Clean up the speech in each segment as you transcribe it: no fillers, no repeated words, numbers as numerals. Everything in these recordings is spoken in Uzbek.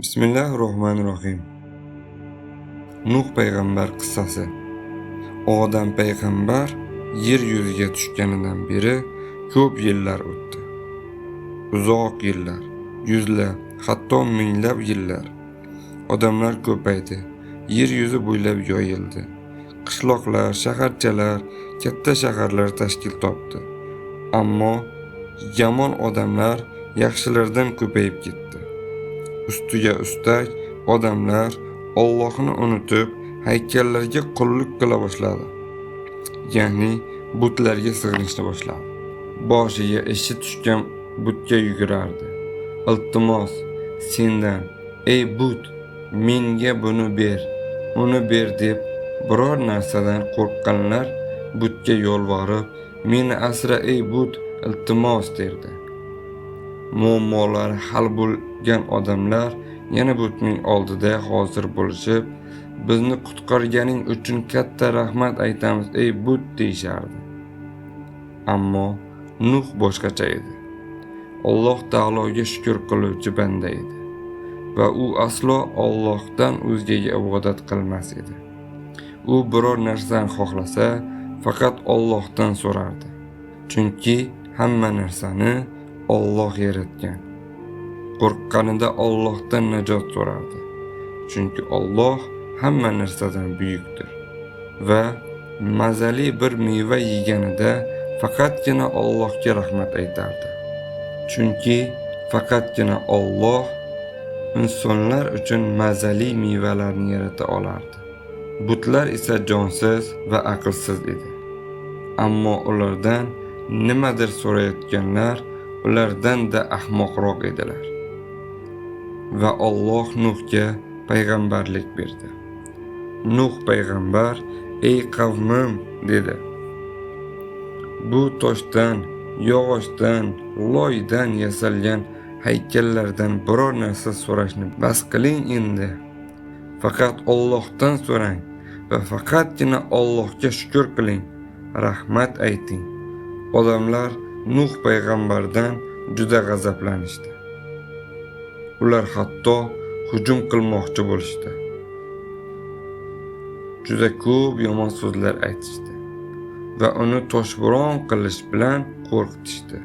Bismillahirrohmanirrohim. Nuh payg'ambar qissasi. Odam payg'ambar yer yuziga tushganidan beri ko'p yillar o'tdi. Uzoq yillar, yuzlab, hatto minglab yillar. Odamlar ko'paydi, yer yuzi bo'ylab yoyildi. Qishloqlar, shaharchalar, katta shaharlar tashkil topdi. Ammo yomon odamlar yaxshilardan ko'payib ketdi. Ustiga ustak odamlar Allohni unutib, haykallarga qulluq qila boshladi. Ya'ni butlarga sig'inishni boshladi. Boshiga ishi tushgan butga yugurardi. Iltimos, sendan, ey but, menga buni ber, uni ber deb biror narsadan qo'rqqanlar butga yolvorib, meni asra ey but, iltimos derdi. Muammolari hal bo'lgan odamlar yana butning oldida hozir bo'lishib, bizni qutqarganing uchun katta rahmat aytamiz ey but deyishardi. Ammo Nuh boshqacha edi. Alloh taologa shukr qiluvchi banda edi va u aslo Allohdan o'zgaga ibodat qilmas edi. U biror narsani xohlasa, faqat Allohdan so'rardi. Chunki hamma narsani Alloh yaratgan. Qo'rqqanida Allohdan najot so'rardi. Chunki Alloh hamma narsadan buyukdir. Va mazali bir meva yeganida faqatgina Allohga rahmat aytardi. Chunki faqatgina Alloh insonlar uchun mazali mevalarni yarata olardi. Butlar esa jonsiz va aqlsiz edi. Ammo ulardan nimadir so'rayotganlar ulardan-da ahmoqroq edilar. Va Alloh Nuhga payg'ambarlik berdi. Nuh payg'ambar: "Ey qavmim", dedi. Bu toshdan, yog'ochdan, loydan yasalgan haykallardan biror narsa so'rashni bas qiling endi. Faqat Allohdan so'rang va faqatgina Allohga shukr qiling, rahmat ayting. Odamlar Nuh payg'ambardan juda g'azablanishdi. Ular hatto hujum qilmoqchi bo'lishdi. Juda ko'p yomon so'zlar aytishdi va uni toshbo'ron qilish bilan qo'rqitishdi.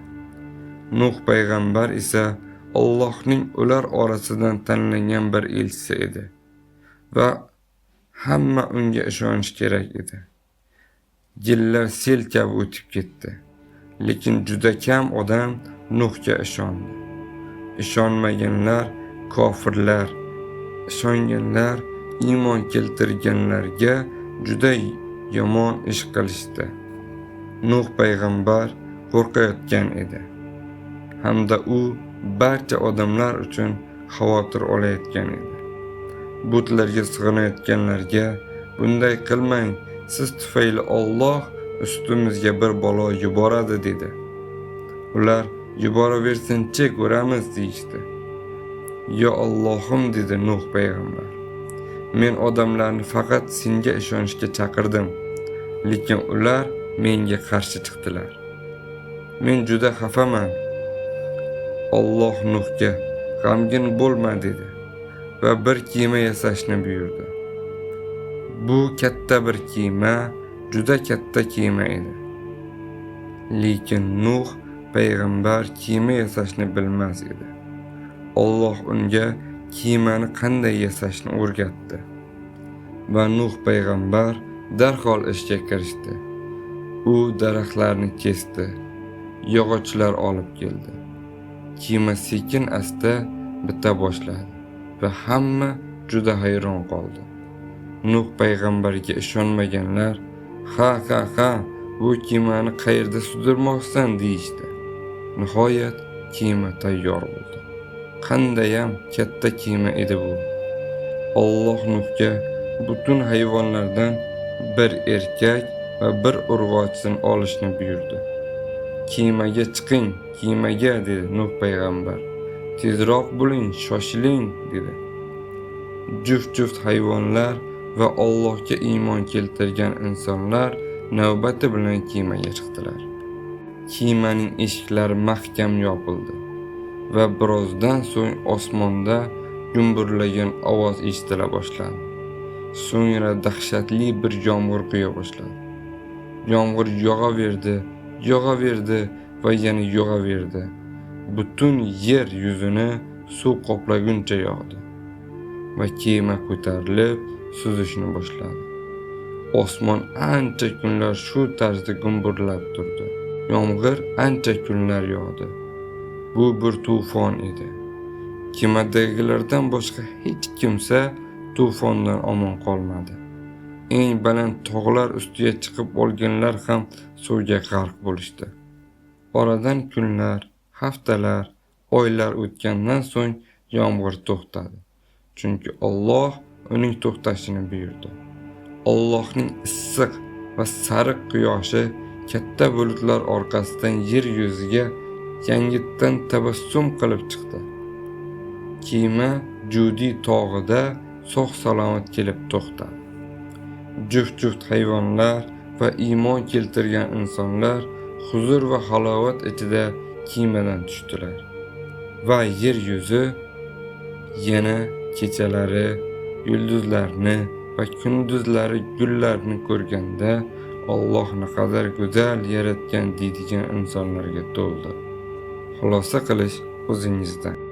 Nuh payg'ambar esa Allohning ular orasidan tanlangan bir elchisi edi va hamma unga ishonishi kerak edi. Yillar sel kabi o'tib ketdi. Lekin juda kam odam Nuhga ishondi. Ishonmaganlar kofirlar, ishonganlar iymon keltirganlarga juda yomon ish qilishdi. Nuh payg'ambar qo'rqayotgan edi. Hamda u barcha odamlar uchun xavotir olayotgan edi. Butlarga sig'inayotganlarga bunday qilmang, siz tufayli Alloh ustimizga bir balo yuboradi dedi. Ular yuboraversinchi, ko'ramiz deyishdi. Yo Allohim, dedi Nuh payg'ambar. Men odamlarni faqat senga ishonishga chaqirdim, lekin ular menga qarshi chiqdilar. Men juda xafaman. Alloh Nuhga g'amgin bo'lma dedi va bir kema yasashni buyurdi. Bu katta bir kema, juda katta kema edi. Lekin Nuh payg'ambar kema yasashni bilmas edi. Alloh unga kemani qanday yasashni o'rgatdi. Va Nuh payg'ambar darhol ishga kirishdi. U daraxtlarni kesdi, yog'ochlar olib keldi. Kema sekin asta bita boshladi va hamma juda hayron qoldi. Nuh payg'ambarga ishonmaganlar: "Ha ha ha, bu kemani qayerda suzdirmoqchisan?" deyishdi. Nihoyat kema tayyor bo'ldi. Qandayam katta kema edi bu. Alloh Nuhga butun hayvonlardan bir erkak va bir urg'ochisini olishni buyurdi. Kemaga chiqing, kemaga, dedi Nuh payg'ambar. Tezroq bo'ling, shoshiling, dedi. Juft-juft hayvonlar va Allohga iymon keltirgan insonlar navbati bilan kemaga chiqdilar. Kemaning eshiklari mahkam yopildi va birozdan so'ng osmonda gumburlagan ovoz eshitila boshladi. So'ngra dahshatli bir yomg'ir quya boshladi. Yomg'ir yog'averdi, yog'averdi va yana yog'averdi. Butun yer yuzini suv qoplaguncha yog'di va kema ko'tarilib suzishni boshladi. Osmon ancha kunlar shu tarzda gumburlab turdi. Yomg'ir ancha kunlar yog'di. Bu bir to'fon edi. Kemadagilardan boshqa hech kimsa to'fondan omon qolmadi. Eng baland tog'lar ustiga chiqib olganlar ham suvga g'arq bo'lishdi. Oradan kunlar, haftalar, oylar o'tgandan so'ng yomg'ir to'xtadi. Chunki Alloh uning to'xtashini buyurdi. Allohning issiq va sariq quyoshi katta bulutlar orqasidan yer yuziga yangitdan tabassum qilib chiqdi. Kema Judiy tog'ida sog'-salomat kelib to'xtadi. Juft-juft hayvonlar va iymon keltirgan insonlar huzur va halovat ichida kemadan tushdilar. Va yer yuzi yana kechalari yulduzlarni va kunduzlari gullarni ko'rganda Alloh naqadar go'zal yaratgan deydigan insonlarga to'ldi. Xulosa qilish o'zingizdan.